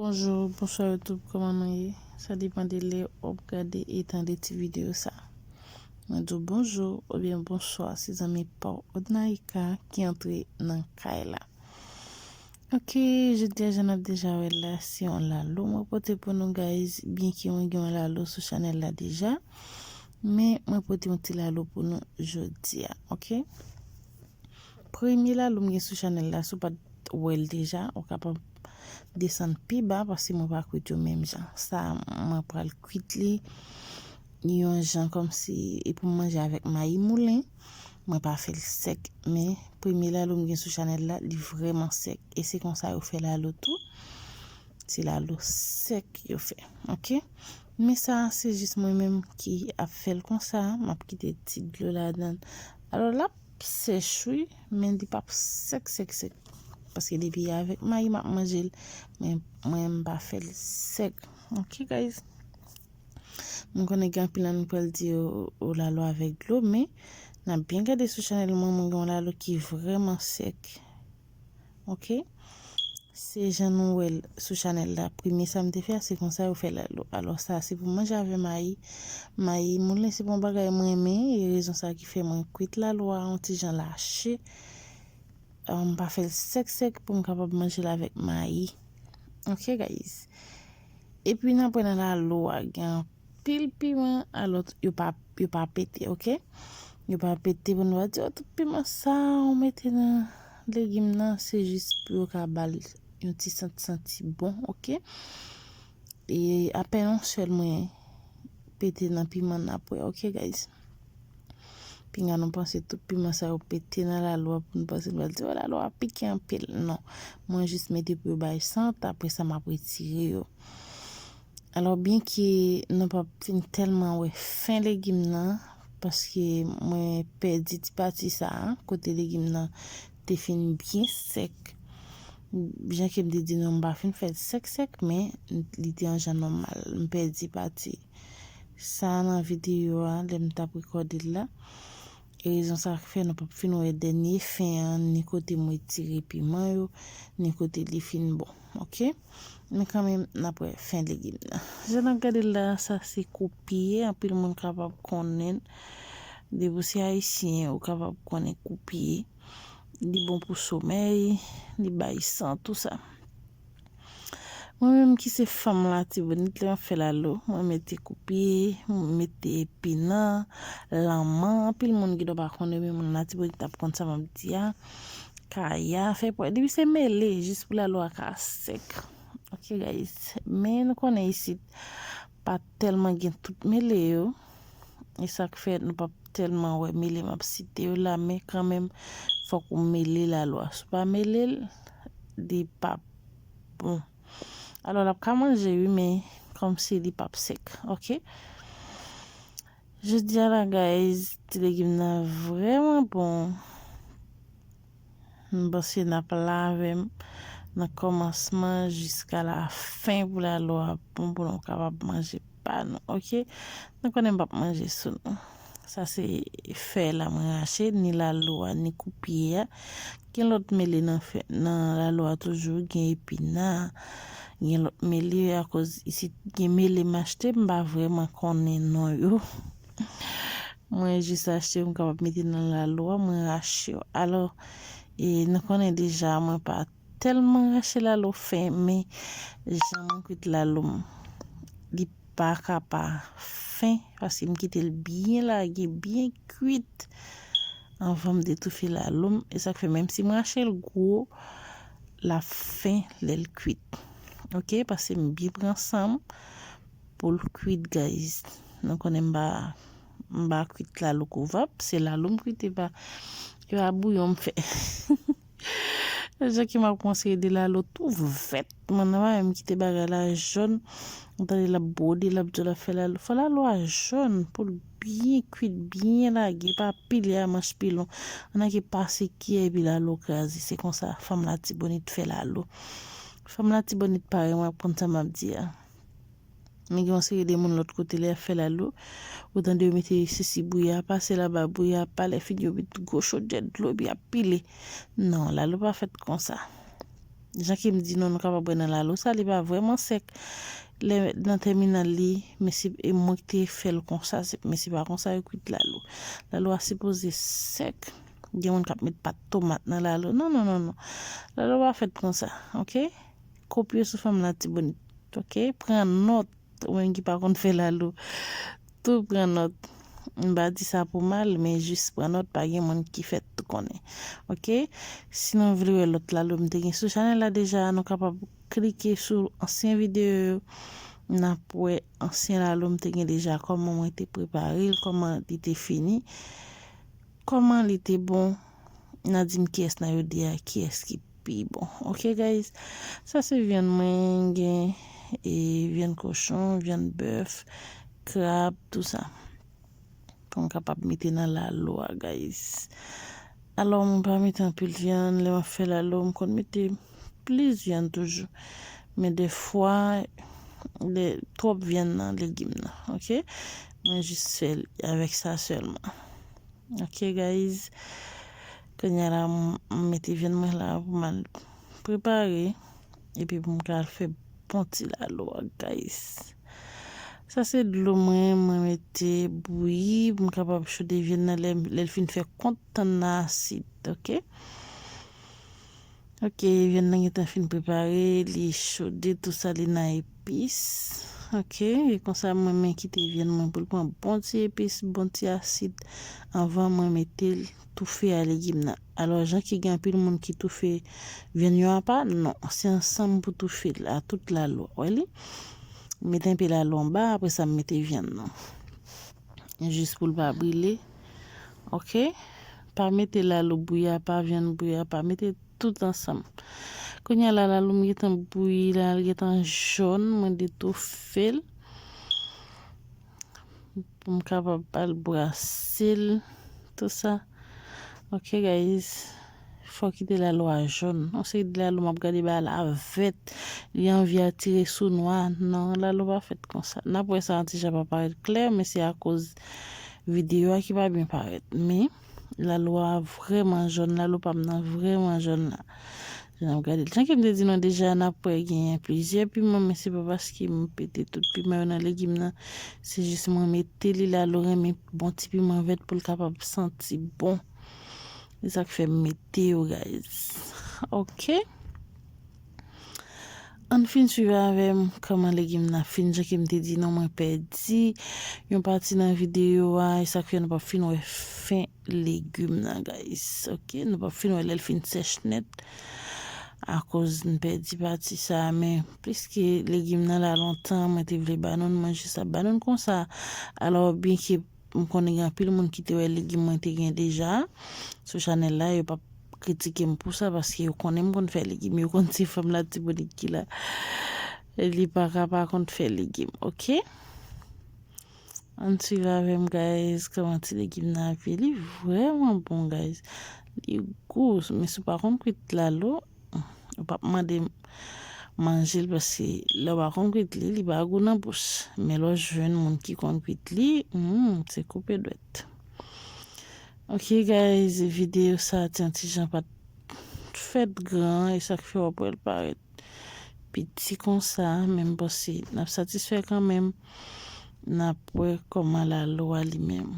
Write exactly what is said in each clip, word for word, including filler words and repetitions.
Bonjou, bonswa YouTube, kòman nou ye? Sa depann de lè w ap gade e tande ti videyo sa. Mwen di w bonjou oubyen bonswa, se zanmi pa w Odnaïka ki antre nan kay la. Ok, jodi a jan n ap deja wè la, se yon lalo mwen pote pou nou, guys, byenke mwen gen yon lalo sou chanèl la deja, men mwen pote yon ti lalo pou nou jodi a, ok? Premye lalo m gen sou chanèl la, si w pa t wè l deja, ou kapab desann pi ba, paske mwen pa kwit yo menm jan. Sa, mwen pral kwit li yon jan kòmsi e pou m manje avèk mayi moulen. Mwen pa fè l sèk, men premye lalo m gen sou chanèl la, li vrèman sèk. E se konsa yo fè lalo tou. Se lalo sèk yo fè, ok? Men sa, se jis mwen menm ki ap fè l konsa. M ap kite ti dlo ladan l. Alò, l ap sèch, wi, men li p ap sèk, sèk, sèk. Paske depi avèk mayi m ap manje l, men mwen, m pa fè l sèk. Ok, guys? Mwen konnen gen anpil nan nou pral di yo, yo lalo avèk dlo, men n ap byen gade sou chanèl mwen, mwen gen yon lalo ki vrèman sèk. Ok? Se jan nou wè l sou chanèl la. Premye sa m te fè a, se konsa yo fè lalo. Alò, sa, se pou manje avè mayi. Mayi moulen, se pa yon bagay mwen renmen. E rezon sa ki fè mwen kwit lalo a yon ti jan lache. Ah, m pa fè l sèk, sèk pou m kapab manje l avèk mayi. Ok, guys? Epi, n ap wè nan lalo a, gen anpil piman. Alò, yo pa, yo pa pete, ok? Yo pa pete pou nou pa di, oh, tout piman sa ou mete nan legim nan, se jis pou yo ka ba l yon ti santi, santi bon, ok? E apèn yon sèl mwen pete nan piman n ap wè, ok, guys? Pinga nou panse tout piman sa yo pete nan lalo a pou nou panse nou pral di, oh, lalo a pike anpil. Non, mwen jis mete pou yo bay sant, apre sa m ap retire yo. Alò, byenke nou p ap fin tèlman wè fen legim nan, paske mwen pèdi ti pati sa a, kote legim nan te fin byen sèk. Jan ke m te di nou, m pa fin fè l sèk sèk, men li te yon jan nòmal. M pèdi pati sa a nan videyo a, lè m t ap rekòde l la. E rezon sa k fè nou p ap fin wè dènye fen an, ni kote m retire piman yo, ni kote li fin bon. Ok? Men kanmenm, n ap wè fen legim nan. Jan n ap gade l la, sa se koupye. Anpil moun kapab konnen l. Depi w se ayisyen, ou kapab konnen koupye. Li bon pou somèy, li bay san, tou sa. Mwen menm ki se fanm Latibonit, lè m ap fè lalo, mwen mete koupye, mwen mete epinan, lanman. Anpil moun ki dwe pa konnen, men moun Latibonit ap konn sa m ap di a. Kaya, fè pwè. Depi se mele, jis pou lalo a ka sèk. Ok, guys. Men nou konnen isit pa tèlman gen tout mele yo. E sa k fè nou p ap tèlman wè mele m ap site yo la, men kanmenm, fòk ou mele lalo a. Si w pa mele l, li p ap bon. Alò, l ap ka manje, wi, men kòmsi li p ap sèk, ok? Jodi a la, guys, ti legim nan vrèman bon. M panse n ap lave m nan kòmansman jiska lafen pou lalo a bon, pou nou kapab manje pa nou, ok? Nou konnen m p ap manje sou nou. Sa se fèy la mwen rache, ni lalo a, ni koupye a. Gen lòt mele nan fè, nan lalo a toujou, gen epina, gen lòt mele, akoz isit gen mele m achte, m pa vrèman konnen non yo. Mwen jis achte yo, m kapab mete nan lalo a, mwen rache yo. Alò, e, nou konnen deja, mwen pa tèlman rache lalo fen, men jan mwen kwit lalo m, li pa ka pa fen, paske m kite l byen lage, byen kwit, anvan m detoufe lalo m. E sa k fè, menm si m rache l gwo, l ap fen lè l kwit. Ok, paske m byen pran san m pou l kwit, guys. Nou konnen m pa, m pa kwit lalo kou vap, se lalo m kwit, e pa, e pa bouyon m fè. Jan ke m ap konseye de lalo tou vèt. Mwen nan pa menm kite bagay la jòn. Ou tande l ap bwode, l ap di w l ap fè lalo. Fò lalo a jòn pou l byen kwit, byen lage, pa pile a manch pilon. Ann ke pase kiyè epi lalo kraze. Se konsa fanm Latibonit fè lalo. Fanm Latibonit parèy mwen ap konn sa m ap di a. Men gen yon seri de moun lòt kote lè y ap fè lalo, ou tande yo mete sesi bouya pa, sela ba bouya pa, lè fini yo met gwo chodyè dlo epi y ap pile. Non, lalo pa fèt konsa. Jan ke m di nou, nou kapab wè nan lalo sa, li pa vrèman sèk. Lè nan tèminal li, men se e mwen ki te fè l konsa, se, men se pa konsa yo kwit lalo. Lalo a sipoze sèk. Gen moun k ap met pat tomat nan lalo. Non, non, non, non. Lalo pa fèt konsa, oke? Kopye sou fanm Latibonit, oke? Pran nòt, ou menm ki pa konn fè lalo. Tou pran nòt. M pa di sa pou mal, men jis pran nòt, pa gen moun ki fèt tou konnen. Oke? Si nou vle wè lòt lalo m te gen sou chanèl la deja, nou kapab klike sou ansyen videyo yo. N ap wè ansyen lalo m te gen deja, kòman mwen te prepare l, kòman li te fini, kòman li te bon. N a di m kiyès nan yo de a, kiyès ki pi bon. Oke, guys? Sa se vyann mwen, gen e, vyann kochon, vyann bèf, krab, tou sa. Pou m kapab mete nan lalo a, guys. Alò, mwen pa mete anpil vyann. Lè m ap fè lalo, m konn mete plis vyann toujou. Men defwa, lè, twòp vyann nan legim nan, oke? Mwen jis fè l avèk sa sèlman. Oke, guys? Kounye a la, m, m mete vyann mwen la pou m al prepare. Epi pou m ka al fè bon ti lalo a, guys. Sa se dlo mwen, mwen mete bouyi pou m kapab chode vyann nan lè, lè l fin fè kont tann nan asid, oke? Oke, vyann nan gentan fin prepare, li chode, tou sa, li nan epis. Oke, e konsa mwen, mwen kite vyann mwen pou l pran bon ti epis, bon ti asid, anvan mwen mete l toufe a legim nan. Alò, jan ki gen anpil moun ki toufe vyann yo apa, non, se ansanm pou toufe l a tout lalo. Wè li? Mete enpe lalo anba, apre sa m mete vyann nan. Jis pou l pa brile. Oke? Pa mete lalo bouyi apa, vyann bouyi apa, mete tout ansanm. Kounye a la, lalo m gentan bouyi la, l gentan jòn, mwen detoufe l. Pou m kapab al brase l, tou sa. Oke, guys. Fò kite lalo a jòn. On seri de lalo m ap gade ba la vèt. Li anvi atire sou nwa. Non, lalo pa fèt konsa. N ap wè sa yon ti jan pa parèt klè, men se akoz videyo a ki pa byen parèt. Men, lalo a vrèman jòn. Lalo pa m nan vrèman jòn la. Jan n ap gade l. Jan ke m te di nou deja, n ap wè genyen plizyè piman, men se pa paske m pete tout piman yo nan legim nan. Se jis mwen mete li, lalo renmen bon ti piman vèt pou l kapab santi bon. Se sa k fè m mete yo, guys. Oke. Ann fin swiv avè m kòman legim nan fin. Jan ke m te di nou, mwen pèdi yon pati nan videyo a, e sa k fè nou p ap fin wè fen legim nan, guys. Oke, nou p ap fin wè lè l fin sèch nèt. Akoz m pèdi pati sa, men pliske legim nan la lontan, mwen te vle ba nou, manje sa ba nou konsa. Alò, byenke m konnen gen anpil moun ki te wè legim mwen te gen deja sou chanèl la, yo p ap kritike m pou sa, paske yo konnen m konn fè legim, yo konn se fanm Latibonit ki la. Li pa ka pa konn fè legim, oke? Ann swiv avè m, guys, kòman ti legim nan ap ye. Li vrèman bon, guys. Li gou, men si w pa konn kwit lalo, ou p ap mande m manje l, paske lè w pa konn kwit li, li pa gou nan bouch. Men lè w jwenn moun ki konn kwit li, hmm, se koupe dwèt. Oke, guys, videyo sa a te yon ti jan pa t fèt gran, e sa k fè w ap wè l parèt piti konsa, men m panse n ap satisfè kanmenm. N ap wè kòman lalo a li menm.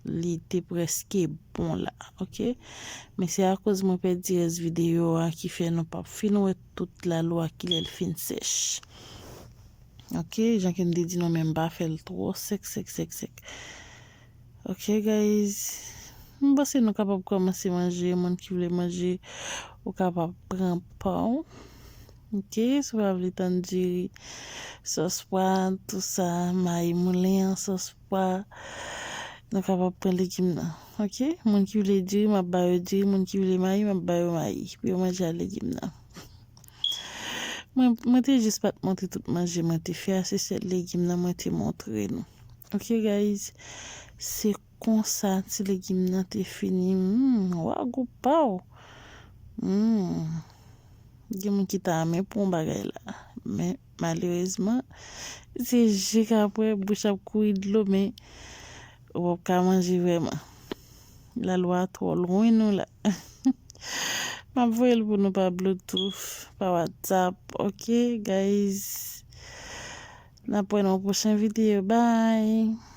Li te prèske bon la, oke? Men se akoz mwen pèdi rès videyo a ki fè nou p ap fin wè tout lalo a kilè l fin sèch. Oke, jan ke m te di nou, men m pa fè l twò sèk, sèk, sèk, sèk. Oke, guys. M panse nou kapab kòmanse manje. Moun ki vle manje, ou kapab pran pa w. Oke, si w pa vle tann diri, sòs pwa, tou sa, mayi moulen an, sòs pwa, nou kapab pran legim nan. Oke, moun ki vle diri, m ap ba yo diri. Moun ki vle mayi, m ap ba yo mayi. Pou yo manje a legim nan. Mwen, mwen te jis pa t montre tout manje mwen te fè a, se sèl legim nan mwen te montre nou. Oke, guys, se konsa ti legim nan te fini. Hmm, wa gou pa w. Hmm. Gen moun ki ta renmen pran bagay la. Men, malerezman, se jis apre, bouch ap kouri dlo, men ou p ap ka manje vrèman. Lalo a twò lwen nou la. M ap voye l pou nou pa Bluetooth, pa WhatsApp. Ok, guys. N ap wè nan yon pwochen videyo. Bye.